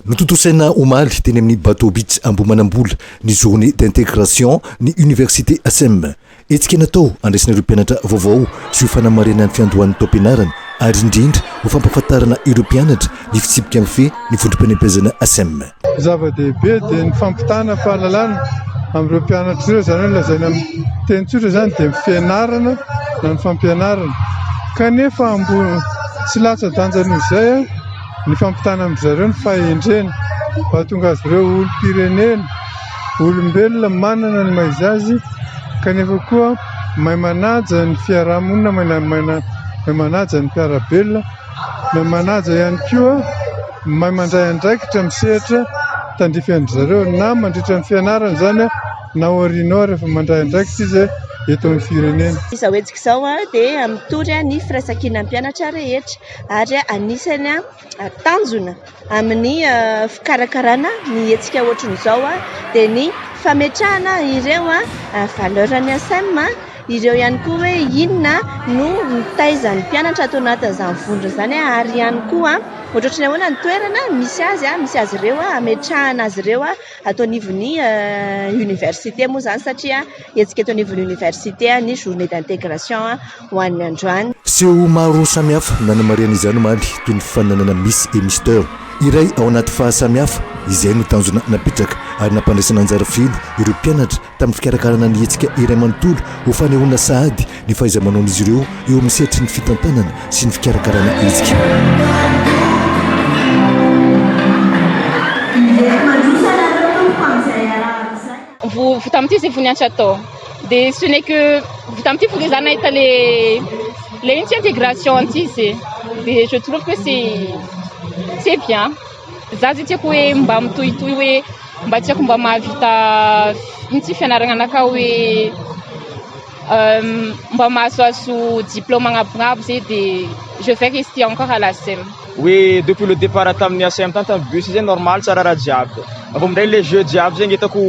Notontosaina omaly teny amin'ny Bateau Beach Ambohimanambola ny Journée d'intégration ny Université ACEM. Hetsika natao handraisana ireo mpianatra vaovao sy ho fanamarihana ny fiandohan'ny taom-pianarana ary indrindra ho fampahafantarana ireo mpianatra ny fitsipika mifehy ny vondrom-panabeazana ACEM. Ny zava-dehibe dia ny fampitana fahalalana amin'ireo mpianatra ireo, izany hoe lazaina amin'ny teny tsotra izany dia ny fianarana na ny fampianarana. Kanefa ambony tsy latsa-danja noho izay ny fampitana amin-dry zareo ny fahendrena mba hahatonga azy ireo ho olom-pirenena, olombelona manana ny maha izy azy kanefa koa mahay manaja ny fiarahamonina, mahay manaja ny mpiara-belona, mahay manaja ihany koa, mahay mandray andraikitra amin'ny sehatra tandrify an-dry zareo na mandritra ny fianarana izany na aoriana ao rehefa mandray andraikitra izy eto amin'ny firenena. Izao hetsika izao dia mitory ny firaisankinan'ny mpianatra rehetra ary anisany tanjona amin'ny fikarakarana ny hetsika ohatran'izao dia ny fametrahana ireo valeur ny ACEM, ireo ihany koa hoe inona no mitaiza ny mpianatra ato anatin'izany vondrona izany ary ihany koa ohatrohatry ny ahoana ny toerana misy azy, misy azy ireo hametrahana azy ireo ato anivon'ny université moa izany satria hetsika eto anivon'ny université ny journée d'intégration ho an'ny androany. Seho maro samihafa nanamarihana izany omaly toy ny fananana Miss et Mister. Iray ao anaty fahasamihafa, izay no tanjona napetraka ary nampandraisana anjara feno ireo mpianatra tamin'ny fikarakarana ny hetsika iray manontolo ho fanehoana sahady ny fahaiza-manaon'izy ireo eo amin'ny sehatry ny fitantanana sy ny fikarakarana hetsika. Vo tamin'ity zay vo niantso atao de ce n'est que vo tamin'ity fo za nahita le le ino ty intégration an'ity ze de je trouve que c'est c'est bien za zay tiako hoe mba mitohitohy hoe mba tiako mba mahavita ino ty fianarana anakahy hoe mba mahazoazo diplôme agnabonabo zay de je vais rester encore à l'ACEM. Hoe depuis le départ tamin'ny ACM tany tamin'ny bus zay normal tsara raha jiaby. Avy amin'izay le jeu jiaby zegny hitako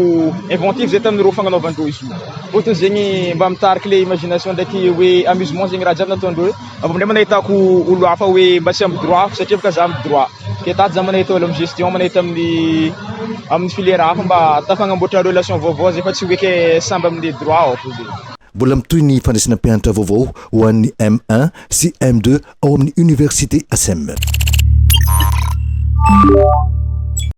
inventif zay tamin'ireo fagnanaovandreo izy io. Fôtony zegny mba mitariky le imagination ndraiky hoe amusement zegny raha jiaby nataondreo. Avy amin'izay mba nahitako olo hafa hoe mba tsy amin'ny droit satria bôka za amin'ny droit. Ke tato za mba nahita olo amin'ny gestion, mba nahita amin'ny amin'ny filière hafa mba tafagnamboatra relation vaovao zay fa tsy hoe ke samby amin'ny droit ao fô zay. Mbola mitohy ny fandraisana mpianatra vaovao ho an'ny M1 sy M2 ao amin'ny Université ACEM.